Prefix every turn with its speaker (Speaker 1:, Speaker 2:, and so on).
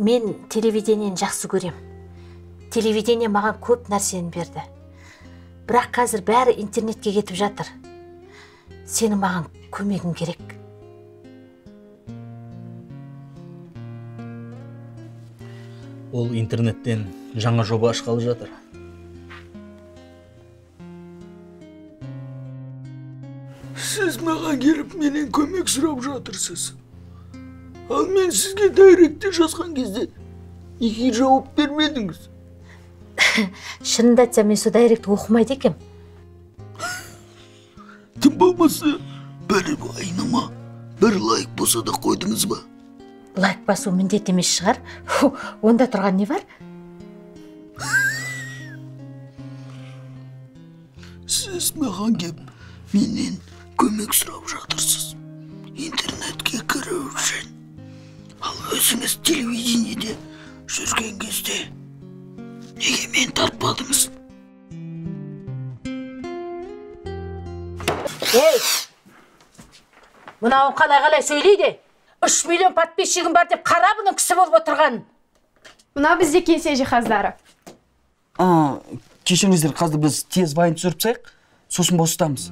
Speaker 1: Мен телевидениені жақсы көрем. Телевидение маған көп нәрсені берді. Бірақ қазір бәрі интернетке кетіп жатыр. Сенің маған көмегің керек.
Speaker 2: Ол интернеттен жаңа жоба ашқалы жатыр.
Speaker 3: Сіз маған келіп менен көмек сұрап жатырсыз. Ал мен сізге дайректте жазған кезде неге жауап бермедіңіз?
Speaker 1: Шынымды айтсам, мен сол дайректті оқымайды екем.
Speaker 3: Тым болмаса, бір айнама, бір лайк болса да қойдыңыз ба?
Speaker 1: Лайк басу міндет емес шығар. Онда тұрған не бар?
Speaker 3: Сіз маған кеп менен көмек сұрап жатырсыз. Интернетке кіру үшін. Ал өзіңіз телевидениеде жүрген кезде неге мен тартпадыңыз?
Speaker 1: Ей! Мынауың қалай-қалай сөйлейді? 3 миллион подписчигім бар деп қара бұның кісі болып отырған.
Speaker 4: Мынау бізде кеңсе жиһаздары.
Speaker 5: Кешіріңіздер, қазір біз тез вайн түсіріп тастайық, сосын босатамыз.